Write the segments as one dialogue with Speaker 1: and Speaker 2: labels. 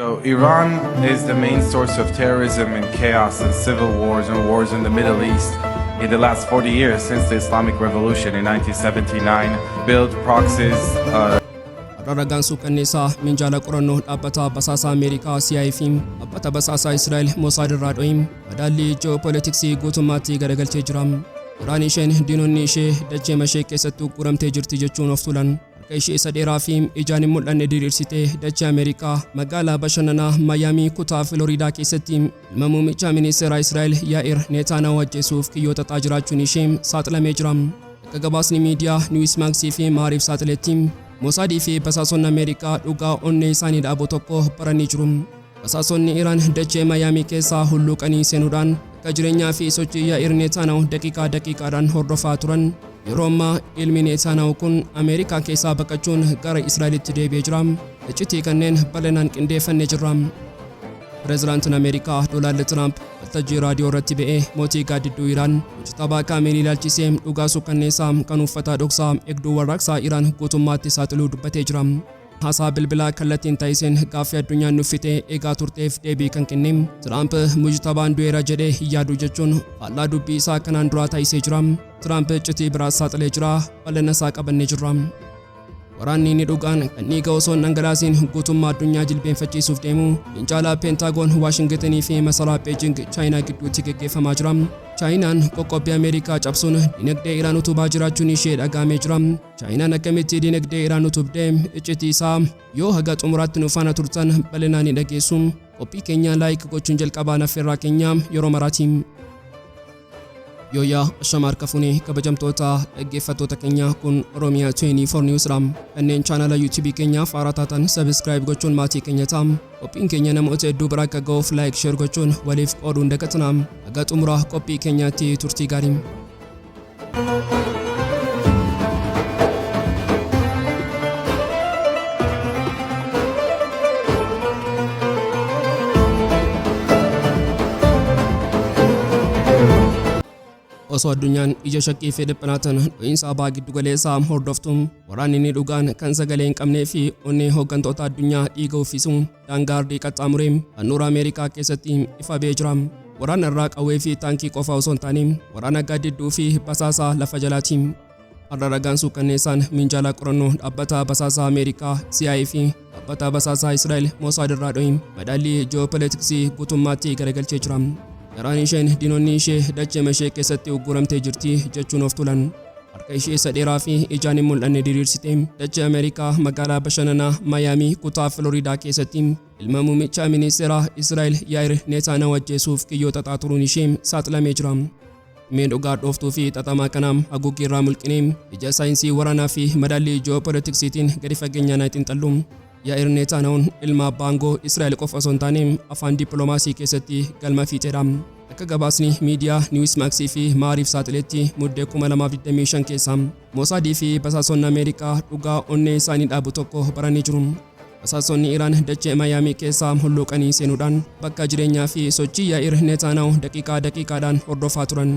Speaker 1: So Iran is the main source of terrorism and chaos and civil wars and wars in the Middle East in the last 40 years since the Islamic Revolution in 1979. Built proxies.
Speaker 2: Har'a ragaan suukanneessaa minjaala qorannoo dhaabbata basaasaa Ameerikaa CIA fi dhaabbata basaasaa Israa'el Mossad irraa dho'im madaallii ji'oopolitiksii guutummaatti garagalchee jira. Iraan isheen diinonni ishee dachee mashee keessatti uguramtee jirti jechuun of tulan, harka ishee isa dheeraa fi ijaan hin mul'anne diriirsitee dachee Ameerikaa magaalaa bashannanaa Maayaamii kutaa Filooriidaa keessatti ilma muummicha ministeera Israa'el Yaa'ir Neetaanyahu ajjeesuuf kiyyoo xaxaa jiraachuun ishee saaxilamee jira. Akka gabaasni miidiyaa Newsmax fi Maariif saaxiletti, Mosaadii fi basaasonni Ameerikaa dhugaa onnee isaanii dhaabu tokko baranii jiru. Basaasonni Iraan dachee Maayaamii keessaa hulluuqanii seenuudhaan akka jireenyaa fi sochii Yaa'ir Neetaanyahu daqiiqaa daqiiqaadhaan hordofaa turan. Yeroo ammaa ilmi Neetaanyahu kun Ameerikaa keessaa baqachuun gara Israa'elitti deebi'ee jira. Iccitii kanneen bal'inaan qindeeffannee jirra. Pireezidaantiin Ameerikaa Doonaald Tiraamp waltajjii raadiyoo irratti ba'ee mootii gaaddidduu Iraan Mujtabaa Kaameenii ilaalchisee dhugaa suukkanneessaa kan uffata dhoksaa eegduu warraaqsaa Iraan guutummaatti saaxiluu dubbatee jira. Haasaa bilbilaa kallattiin taasiseen gaaffii addunyaan nuffitee eegaa turteef deebii kan kenne Tiraamp, Mujtabaan du'eera jedhee hin yaadu jechuun faallaa dubbii isaa kanaan duraa taasisee jira. Tiraamp iccitii biraas saaxilee jira. Bal'ina isaa qabannee jirra. Waraanni inni dhugaan kan dhiiga osoo hin dhangalaasiin guutummaa addunyaa jilbeenfachiisuuf deemu fincaalaa Peentaagoon Waashingitinii fi masaraa Beejing Chaayinaa gidduutti geggeeffamaa jira. Chaayinaan qoqqobbii Ameerikaa cabsuun dinagdee Iraan utubaa jiraachuun ishee dhagaamee jira. Chaayinaan akkamitti dinagdee Iraan utubdee? Iccitii isaa yoo haga xumuraatti nu faana turtan bal'inaan ni dhageessu. Qophii keenya like gochuun jalqabaa naffeerraa keenya yeroo maraatiin. Yooyaa, ashama harka fuunee, kabajamtoota dhaggeeffattoota keenya, kun Oromiyaa 24 News dha. Kanneen chaanala YouTube keenyaaf haaraa taatan subscribe gochuun maatii keenya ta'a. Qophiin keenya namoota hedduu bira akka ga'uuf like, share gochuun waliif qooduun dagatina. Haga xumura qophii keenyaatti turtii gaarii. Osoo addunyaan ija shakkii fi dhiphinaatiin dho'iinsa abaa giddu galeessaa hordoftu, waraanni inni dhugaan kan sagalee hin qabnee fi onnee hooggantoota addunyaa dhiiga uffisu daangaa ardii qaxxaamuree handhuura Ameerikaa keessatti ifa ba'ee jira. Waraana irraa qawwee fi taankii qofa osoo hin taane waraana gaaddidduu fi basaasaa lafa jalaati. Har'a ragaan suukkanneessaan minjaala qorannoo dhaabbata basaasaa Ameerikaa CIA fi dhaabbata basaasaa Israa'el Mossad irraa dho'e madaallii ji'oopolitiksii guutummaatti garagalchee jira. Iraan isheen diinonni ishee dachee mashee keessatti ugguramtee jirti jechuun of tulan, harka ishee isa dheeraa fi ijaan hin mul'anne diriirsitee dachee Ameerikaa magaalaa bashannanaa Maayaamii kutaa Filooriidaa keessatti ilma muummicha ministeeraa Israa'el Yaa'ir Neetaanyahu ajjeesuuf kiyyoo xaxaa turuun ishee saaxilamee jira. Mee dhugaa dhooftuu fi xaxamaa kana haguuggii irraa mulqinee ija saayinsii waraanaa fi madaallii ji'oopolitiksiitiin gadi fageenyaan haa xiinxallu. Yaa'ir Neetaanyahuun ilma abbaa aangoo Israa'el qofa osoo hin taane afaan dippiloomaasii keessatti galma fiixeedha. Akka gabaasni miidiyaa Newsmax fi Maariif saaxiletti, Muddee 2025 keessa Mosaadii fi basaasonni Ameerikaa dhugaa onnee isaanii dhaabu tokko baranii jiru. Basaasonni Iraan dachee Maayaamii keessaa hulluuqanii seenuudhaan bakka jireenyaa fi sochii Yaa'ir Neetaanyahu daqiiqaa daqiiqaadhaan hordofaa turan.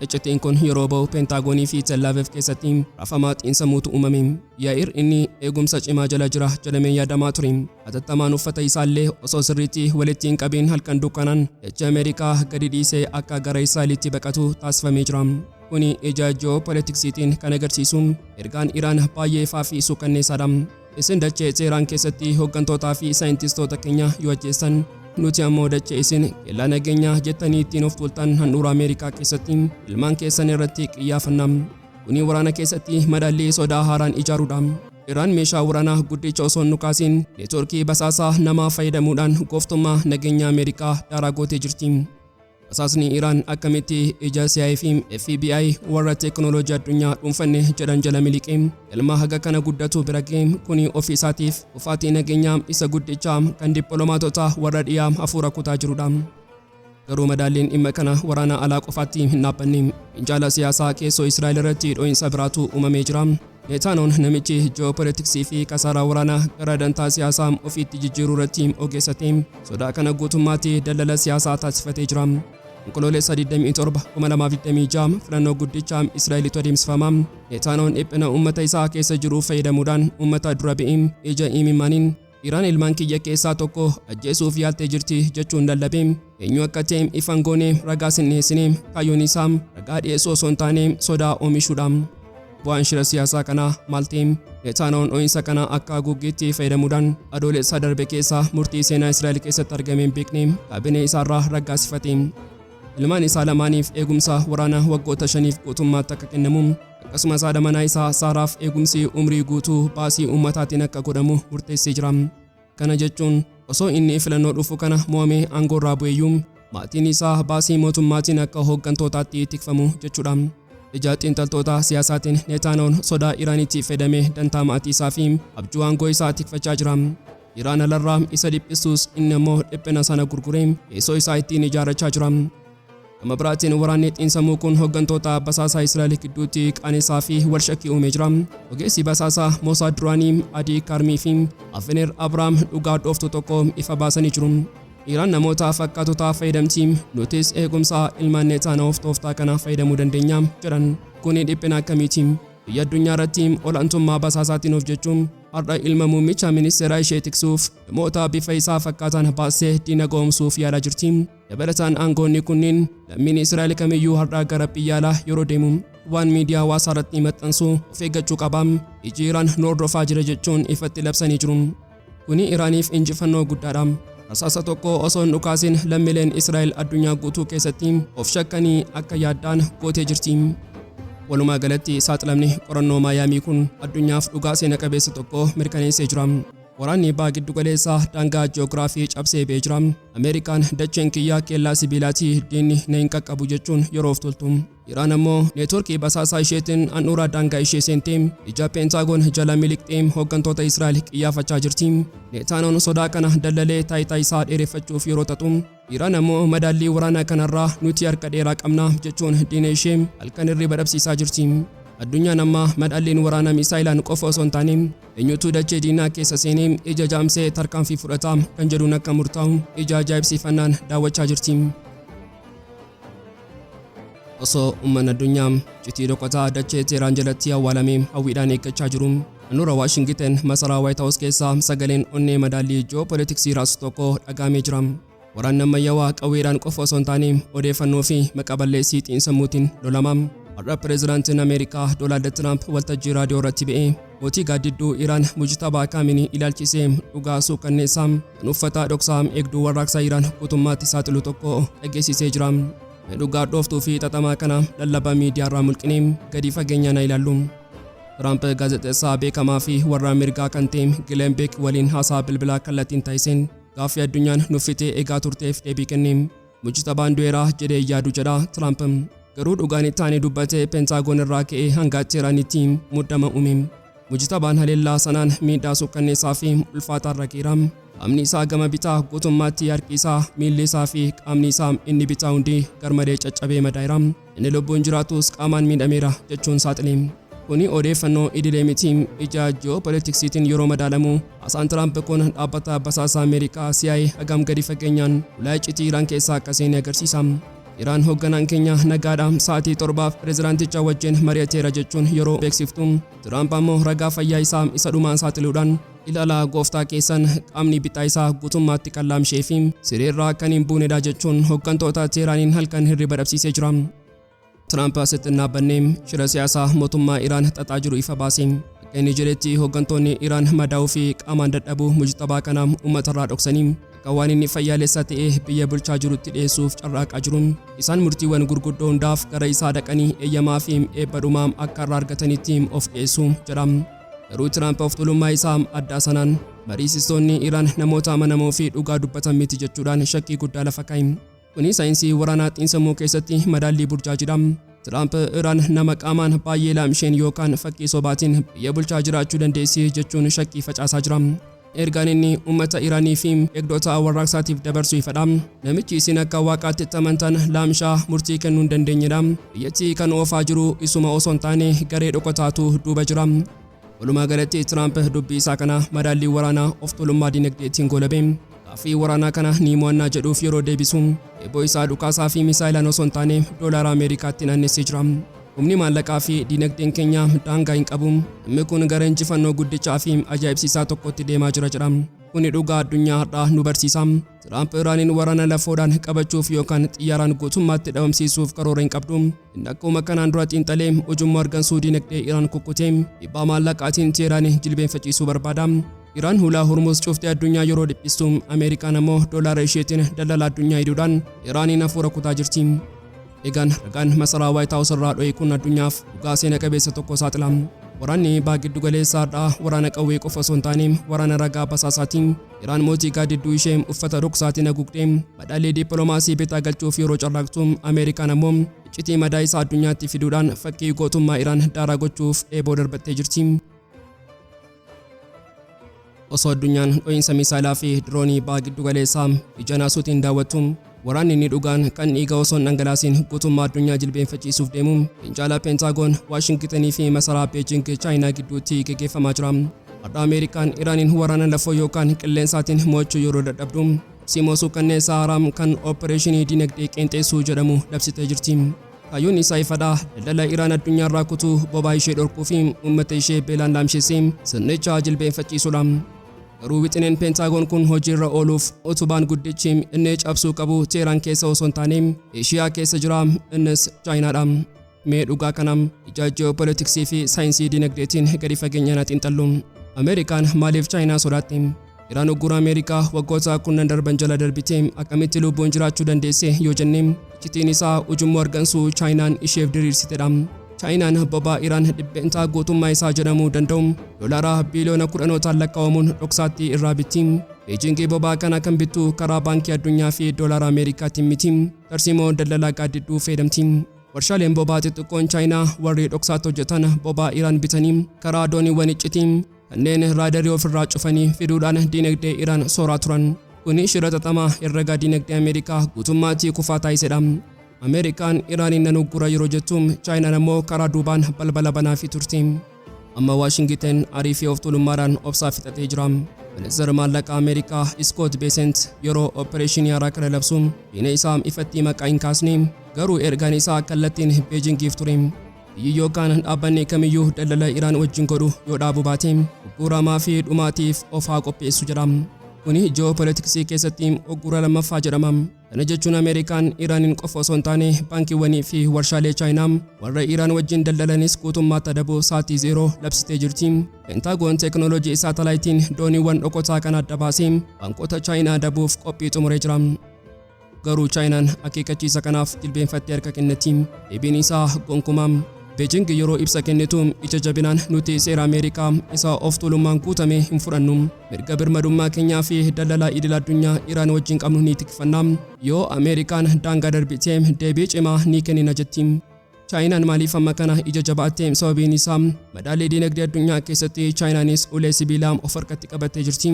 Speaker 2: Iccitiin kun yeroo ba'u Peentaagoonii fi Tel Aviv keessatti raafamaa xiinsammuutu uumame. Yaa'ir inni eegumsa cimaa jala jira jedhamee yaadamaa ture, hatattamaan uffata isaallee osoo sirriitti walitti hin qabiin halkan dukkanaan dachee Ameerikaa gadi dhiisee akka gara Israa'elitti baqatu taasifamee jira. Kuni ija ji'oopolitiksiitiin kan agarsiisu ergaan Iraan baay'ee ifaa fi suukanneessaadha. Isin dachee Teeraan keessatti hooggantootaa fi saayintistoota keenya yoo ajjeessan, nuti ammoo dachee isin kellaa nageenyaa jettanii ittiin of tuultan handhuura Ameerikaa keessatti ilmaan keessan irratti qiyyaafanna. Kuni waraana keessatti madaallii sodaa haaraan ijaaruudha. Iraan meeshaa waraanaa guddicha osoo hin dhukaasiin neetwoorkii basaasaa namaa fayyadamuudhaan gooftummaa nageenya Ameerikaa daaraa gootee jirti. Basaasni Iraan akkamitti ija CIA fi FBI warra teekinooloojii addunyaa dhuunfanne jedhan jala miliqee galma haga kana guddatu bira ga'e? Kuni ofii isaatiif kufaatii nageenyaa isa guddicha kan dippiloomaatota warra dhiyaa hafuura kutaa jirudha. Garuu madaalliin dhimma kana waraana alaa qofaatti hin dhaabbanne. Minjaala siyaasaa keessoo Israa'el irratti dho'iinsa biraatu uumamee jira. Neetaanoon namichi ji'oopolitiksii fi kasaaraa waraanaa gara dantaa siyaasaa ofiitti jijjiiruu irratti ogeessa ta'e, sodaa kana guutummaatti daldala siyaasaa taasifatee jira. Onkoloolessa 27, 2026 filannoo guddicha Israa'elitu adeemsifama. Neetaanoon dhiphina uummata isaa keessa jiru fayyadamuudhaan uummata dura ba'ee ija imimmaaniin Iraan ilmaan kiyya keessaa tokko ajjeesuuf yaaltee jirti jechuun lallabe. Eenyu akka ta'e ifa hin goone, ragaas hin dhiyeessine. Kaayyoon isaa ragaa dhiyeessuu osoo hin taane sodaa oomishuudha. Bu'aan shira siyaasaa kanaa maal ta'e? Netaanaa'oon dho'iinsa kana akka haguuggiitti fayyadamuudhaan Adoolessa darbe keessa murtii seenaa Israa'el keessatti argame hin beekne kaabinee isaarraa raggaasifate. Ilmaan isaa lamaaniif eegumsa waraanaa waggoota shaniif guutummaatti akka kennamu, akkasumas haadha manaa isaa Saaraaf eegumsi umrii guutuu baasii uummataatiin akka godhamu murteessee jira. Kana jechuun osoo inni filannoo dhufu kana mo'amee aangoorraa bu'eeyyuu maatiin isaa baasii mootummaatiin akka hooggantootaatti tikfamu jechuudha. Ija xiinxaltoota siyaasaatiin Netaanaa'oon sodaa Iraanitti fayyadamee dantaa maatii isaa fi abjuu aangoo isaa tikfachaa jira. Iraan alarraa isa dhiphisus inni ammoo dhiphina sana gurguree teessoo isaa ittiin ijaarrachaa jira. Gama biraatiin waraanni xiinsammuu kun hooggantoota basaasaa Israa'el gidduutti qaanessaa fi wal shakkii uumee jira. Ogeessi basaasaa Mosaad duraanii Adii Karmii fi Avner Abraam dhugaa dhooftuu tokko ifa baasanii jiru. Iraan namoota fakkaatotaa fayyadamti, nutis eegumsa ilmaan Netaanaa'oof tooftaa kana fayyadamuu dandeenya jedhan. Kuni dhiphina akkamiiti? Biyya addunyaa irratti olaantummaa basaasaatiin of jechuun har'a ilma muummicha ministeeraa ishee tiksuuf namoota bifa isaa fakkaatan baasee diina ga'oomsuuf yaalaa jirti. Dabalataan aangoonni kunniin lammiin Israa'el kamiyyuu har'a gara biyya alaa yeroo deemu waan miidiyaa hawaasaa irratti maxxansu of eeggachuu qaba. Iji Iraan nu hordofaa jira jechuun ifatti labsanii jiru. Kuni Iraaniif injifannoo guddaadha. Rasaasa tokko osoo hin dhukaasin lammiileen Israa'el addunyaa guutuu keessatti of shakkanii akka yaaddaan gootee jirti. Walumaa galatti saaxilamni qorannoo Maayaamii kun addunyaaf dhugaa seena qabeessa tokko mirkaneessee jira. Waraanni baha giddugaleessaa daangaa ji'oogiraafii cabsee ba'ee jira. Ameerikaan dacheen kiyyaa keellaa sibiilaati, diinni na hin qaqqabu jechuun yeroo of toltu. Iraan ammoo neetworkii basaasaa isheetiin handhuura daangaa ishee seentee ija Peentaagoon jala miliqxee hooggantoota Israa'el qiyyaafachaa jirti. Neetaanoon sodaa kana dallalee taayitaa isaa dheereffachuuf yeroo xaxu, Iraan ammoo madaallii waraanaa kanarraa nuti harka dheeraa qabna jechuun diina ishee halkan hirriba dhabsiisaa jirti. Addunyaan amma madaalliin waraanaa miisaayilaan qofa osoo hin taane eenyutu dachee diinaa keessa seenee ija jaamsee tarkaanfii fudhata kan jedhuun akka murtaa'u ija ajaa'ibsiifannaan daawwachaa jirti. Osoo uummanni addunyaa iccitii dhokataa dachee Teeraan jalatti awwaalamee hawwiidhaan eeggachaa jiru, handhuura Waashingiten masaraa Waayit Haawus keessaa sagaleen onnee madaallii ji'oopolitiksii raasu tokko dhaga'amee jira. Waraanni ammayyaawaa qawweedhaan qofa osoo hin taane odeeffannoo fi maqa balleessii xiinsammuutiin lolama. Har'a pireezidaantiin Ameerikaa Doonaald Tiraamp waltajjii raadiyoo irratti ba'ee mootii gaaddidduu Iraan Mujtabaa Kaaminii ilaalchisee dhugaa suukanneessaa kan uffata dhoksaa eegduu warraaqsaa Iraan guutummaatti saaxilu tokko dhageessisee jira. Dhugaa dhooftuu fi xaxamaa kana lallaba miidiyaarraa mulqinee gadi fageenyaan ilaallu. Tiraamp gaazexeessaa beekamaa fi warra mirgaa kan ta'e Gileen Beek waliin haasaa bilbilaa kallattiin taasiseen gaaffii addunyaan nuffitee eegaa turteef deebii kenne. Mujtabaan du'eera jedhee yaadu jedha Tiraamp. Garuu dhugaan itti aanee dubbatee Peentaagoon irraa ka'ee hanga Teeraanitti muddama uume. Mujtabaan haleellaa sanaan miidhaa suukkanneessaa fi ulfaataa irra ga'eera. Qaamni isaa gama bitaa guutummaatti harki isaa, miilli isaa fi qaamni isaa inni bitaa hundi garmalee caccabee madaa'eera. Inni lubbuun jiraatus qaamaan miidhameera jechuun saaxile. Kuni odeeffannoo idilee miti. Ija ji'oopolitiksiitiin yeroo madaalamu haasaan Tiraamp kun dhaabbata basaasaa Ameerikaa CIA hagam gadi fageenyaan ulaa iccitii Iraan keessaa akka seene agarsiisa. Iraan hoogganaan keenya nagaadha, sa'aatii 7f pireezidaanticha wajjin mari'ateera jechuun yeroo beeksiftu, Tiraamp ammoo ragaa fayyaa isaa isa dhumaan saaxiluudhaan ilaalaa gooftaa keessan qaamni bitaa isaa guutummaatti kan laamshee fi sireerraa kan hin buunedha jechuun hooggantoota Teeraaniin halkan hirriba dhabsiisee jira. Tiraamp asitti hin dhaabbannee shira siyaasaa mootummaa Iraan xaxaa jiru ifa baase. Akka inni jedhetti hooggantoonni Iraan madaa'uu fi qaamaan dadhabuu Mujtabaa kana uummatarraa dhoksanii akka waan inni fayyaalessa ta'ee biyya bulchaa jirutti dhiyeessuuf carraaqaa jiru. Isaan murtiiwwan gurguddoo hundaaf gara isaa dhaqanii eeyyamaa fi eebba dhumaa akka irraa argatanitti of dhiyeessu jedha. Garuu Tiraamp of tuulummaa isaa addaa sanaan mariisistoonni Iraan namoota amanamoo fi dhugaa dubbatan miti jechuudhaan shakkii guddaa lafa kaa'e. Kuni saayinsii waraanaa xiinsammuu keessatti madaallii burjaajidha. Tiraamp Iraan nama qaamaan baay'ee laamsheen yookaan fakkii sobaatiin biyya bulchaa jiraachuu dandeessi jechuun shakkii facaasaa jira. Ergaan inni uummata Iraanii fi eegdota warraaqsaatiif dabarsu ifadha. Namichi isin akka waaqaatti itti amantan laamshaa murtii kennuu hin dandeenyedha. Biyyattii kan oofaa jiru isuma osoo hin taane garee dhokotaatu duuba jira. Walumaa galatti Tiraamp dubbii isaa kana madaallii waraanaa of tuulummaa dinagdeetiin goolabe. Gaaffii waraanaa kana ni mo'annaa jedhuuf yeroo deebisu eeboo isaa dhukaasaa fi misaayilaan osoo hin taane doolaara Ameerikaatti naannessee jira. Humni maallaqaa fi dinagdeen keenya daangaa hin qabu. Dhimmi kun gara injifannoo guddichaa fi ajaa'ibsiisaa tokkotti deemaa jira jedha. Kuni dhugaa addunyaa har'aa nu barsiisa. Tiraamp Iraaniin waraana lafoodhaan qabachuuf yookaan xiyyaaraan guutummaatti dhabamsiisuuf karoora hin qabdu. Inni akkuma kanaan dura xiinxalee ujummoo argansuu dinagdee Iraan kukkutee dhiibbaa maallaqaatiin Teheraan jilbeenfachiisuu barbaada. Iraan hulaa Hormuz cuftee addunyaa yeroo dhiphistu, Ameerikaan ammoo doolaara isheetiin daldala addunyaa hidhuudhaan Iraaniin hafuura kutaa jirti. Egaan ragaan masaraa White House irraa dho'e kun addunyaaf dhugaa seena qabeessa tokko saaxila. Waraanni baha giddu galeessaa har'aa waraana qawwee qofa osoo hin taane waraana ragaa basaasaati. Iraan mootii gaaddidduu ishee uffata dhoksaatiin haguugdee madaalii dippiloomaasii bitaa galchuuf yeroo carraaqtu, Ameerikaan ammoo iccitii madaa isaa addunyaatti fiduudhaan fakkii gootummaa Iraan daaraa gochuuf eeboo darbattee jirti. Osoo addunyaan dho'iinsa misaayilaa fi diroonii baha giddu galeessaa ija naasuutiin daawwattu, waraanni inni dhugaan kan dhiiga osoo hin dhangalaasiin guutummaa addunyaa jilbeenfachiisuuf deemu fincaala Peentaagoon Waashingitenii fi masaraa Beejing Chaayinaa gidduutti gaggeeffamaa jira. Har'a Ameerikaan Iraaniin waraana lafoo yookaan qilleensaatiin mo'achuu yeroo dadhabdu, tarsiimoo suukanneessaa haaraa kan opereeshinii dinagdee qeenxeessuu jedhamu labsitee jirti. Kaayyoon isaa ifadha: daldala Iraan addunyaarraa kutuu, bobaa ishee dhorkuu fi uummata ishee beelaan laamsheessee sirnicha jilbeenfachiisuudha. Garuu wixineen Peentaagoon kun hojiirra ooluuf utubaan guddichi inni cabsuu qabu Teheraan keessa osoo hin taane Eeshiyaa keessa jira, innis Chaayinaadha. Mee dhugaa kana ija ji'oopolitiksii fi saayinsii dinagdeetiin gadi fageenyaan haa xiinxallu. Ameerikaan maaliif Chaayinaa sodaatti? Iraan uggura Ameerikaa waggoota kurnan darban jala darbitee akkamitti lubbuun jiraachuu dandeesse yoo jenne, iccitiin isaa ujummoo argansuu Chaayinaan isheef diriirsitedha. Chaayinaan bobaa Iraan dhibbeentaa guutummaa isaa jedhamuu danda'u doolaara biiliyoona kudhanootaan lakkaa'amuun dhoksaatti irraa bitti. Beejingi bobaa kana kan bittu karaa baankii addunyaa fi doolaara Ameerikaatiin miti. Tarsiimoo daldalaa gaaddidduu fayyadamti. Warshaaleen bobaa xixiqqoon Chaayinaa warri dhoksaatti hojjetan bobaa Iraan bitanii karaa dooniiwwan iccitii kanneen raadarii ofirraa cufanii fiduudhaan dinagdee Iraan sooraa turan. Kuni shira xaxamaa herregaa dinagdee Ameerikaa guutummaatti kufaa taasisedha. Ameerikaan Iraaniin nan uggura yeroo jettu, Chaayinaan ammoo karaa duubaan balbala banaafii turte. Amma Waashingiten aarii fi of tuulummaadhaan obsaa fixatee jira. Ministeerri maallaqaa Ameerikaa Iskoot Beesent yeroo opereeshinii haaraa kana labsu diina isaa ifatti maqaa hin kaasne, garuu ergaan isaa kallattiin Beejingiif ture. Biyyi yookaan dhaabbanni kamiyyuu daldala Iraan wajjin godhu yoo dhaabuu baate ugguramaa fi dhumaatiif of haa qopheessu jedha. Kuni ji'oopolitiksii keessatti uggura lammaffaa jedhama. Kana jechuun Ameerikaan Iraaniin qofa osoo hin taane baankiiwwanii fi warshaalee Chaayinaa warra Iraan wajjin daldalanis guutummaatti adabuuf sa'aatii zeeroo labsitee jirti. Pentaagoon teekinooloojii saatalaayitiin dooniiwwan dhokotaa kana adda baasee baankota Chaayinaa adabuuf qophii xumuree jira. Garuu Chaayinaan akeekkachiisa kanaaf jilbeenfattee harka kennatti. Deebiin isaa gonkumaa. Beejing yeroo ibsa kennitu ija jabinaan, nuti seera Ameerikaa isa of tuulummaan guutame hin fudhannu. Mirga birmadummaa keenyaa fi daldala idil addunyaa Iraan wajjin qabnu ni tikfanna. Yoo Ameerikaan daangaa darbite deebii cimaa ni kennina jetti. Chaayinaan maaliif amma kana ija jabaatte? Sababiin isaa madaalii dinagdee addunyaa keessatti Chaayinaanis ulee sibiilaa of harkatti qabattee jirti.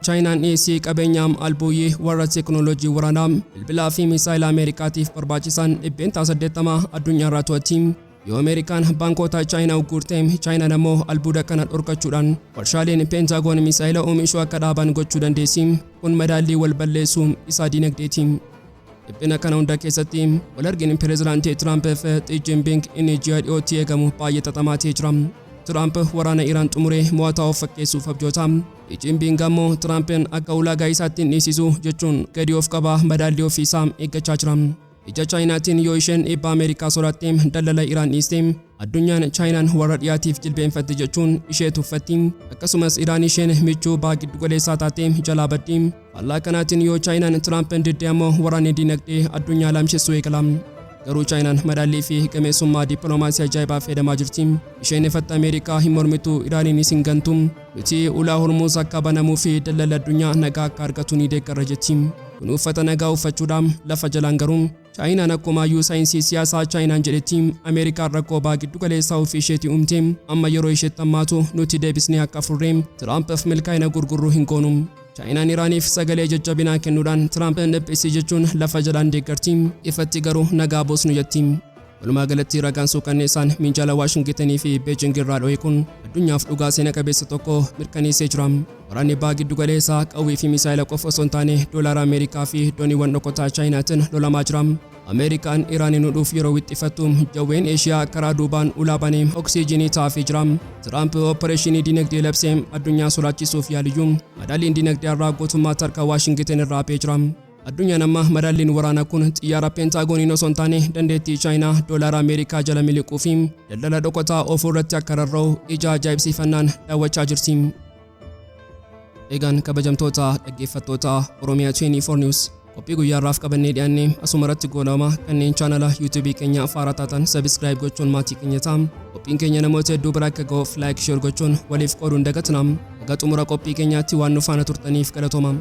Speaker 2: Chaayinaan dhiyeessii qabeenyaa albuuyii warra teekinooloojii waraanaa, bilbilaa fi misaayila Ameerikaatiif barbaachisan 80% addunyaarraa to'atti. Yoo Ameerikaan baankota Chaayinaa uggurte, Chaayinaan ammoo albuuda kana dhorkachuudhaan warshaaleen Peentaagoon misaayila oomishuu akka dhaaban gochuu dandeessi. Kun madaallii wal balleessuu isaa dinagdeeti. Dhiphina kana hunda keessatti wal argin pireezidaantii Tiraamp fi Xi Jinping inni ji'a dhiyootti eegamu baay'ee xaxamaa ta'ee jira. Tiraamp waraana Iraan xumuree mo'ataa of fakkeessuuf abjoota. Xi Jinping ammoo Tiraampiin akka ulaagaa isaatti hin dhiisisu jechuun gadi of qabaa madaallii ofiisaa eeggachaa jira. Ija Chaayinaatiin yoo isheen dhiibbaa Ameerikaa sodaatte daldala Iraan dhiiste, addunyaan Chaayinaan warra dhiyaatiif jilbeenfatte jechuun ishee tuffatti. Akkasumas Iraan isheen michuu baha giddugaleessaa taate jalaa baddi. Faallaa kanaatiin yoo Chaayinaan Tiraampiin didde ammoo waraanni dinagdee addunyaa laamshessuu eegala. Garuu Chaayinaan madaallii fi gameessummaa dippiloomaasii ajaa'ibaa fayyadamaa jirti. Isheen ifatti Ameerikaa hin mormitu, Iraaniinis hin gantu. Nuti ulaa Hormuuz akka banamuu fi daldalli addunyaa nagaa akka argatu ni deeggarra jetti. Kun uffata nagaa uffachuudha. Lafa jalaan garuu Chaayinaan akkuma hayyuu saayinsii siyaasaa Chaayinaan jedhetti, Ameerikaan rakkoo baha giddu galeessaa ofii isheetii uumte, amma yeroo isheetti hammaatu nuti deebisnee akka furre Tiraampiif milkaa'ina gurgurru hin goonu. Chaayinaan Iraaniif sagalee jajjabinaa kennuudhaan Tiraamp dhiphisi jechuun lafa jalaan deeggarti. Ifatti garuu nagaa buusnu jetti. Walumaa galatti ragaan suukanneessaan minjaala Waashingitenii fi Beejing irraa dho'e kun addunyaaf dhugaa seena qabeessa tokko mirkaneessee jira. Waraanni baha giddu galeessaa qawwee fi misaayila qofa osoo hin taane doolaara Ameerikaa fi dooniiwwan dhokotaa Chaayinaatiin lolamaa jira. Ameerikaan Iraaniin hudhuuf yeroo wixxifattu, jawween Eeshiyaa karaa duubaan ulaa banee oksijiinii taafii jira. Tiraamp opereeshinii dinagdee labsee addunyaa sodaachisuuf yaaliyyuu, madaalliin dinagdee irraa guutummaatti harka Waashingiten irraa hafee jira. Addunyaan amma madaalliin waraanaa kun xiyyaara Peentagooniin osoo hin taane dandeettii Chaayinaa doolaara Ameerikaa jala miliquu fi daldala dhokotaa oofuu irratti akka rarra'u ija ajaa'ibsiifannaan daawwachaa jirti. Egaan kabajamtoota dhaggeeffattoota Oromiyaa 24 News, qophii guyyaa irraaf qabannee dhiyaanne asuma irratti goolabama. Kanneen chaanala YouTube keenya haaraa taatan subscribe gochuun maatii keenya ta'a. Qophiin keenya namoota hedduu bira akka ga'uuf like, share gochuun waliif qooduun dagatina. Haga xumura qophii keenyaatti waan nu faana turtaniif galatooma.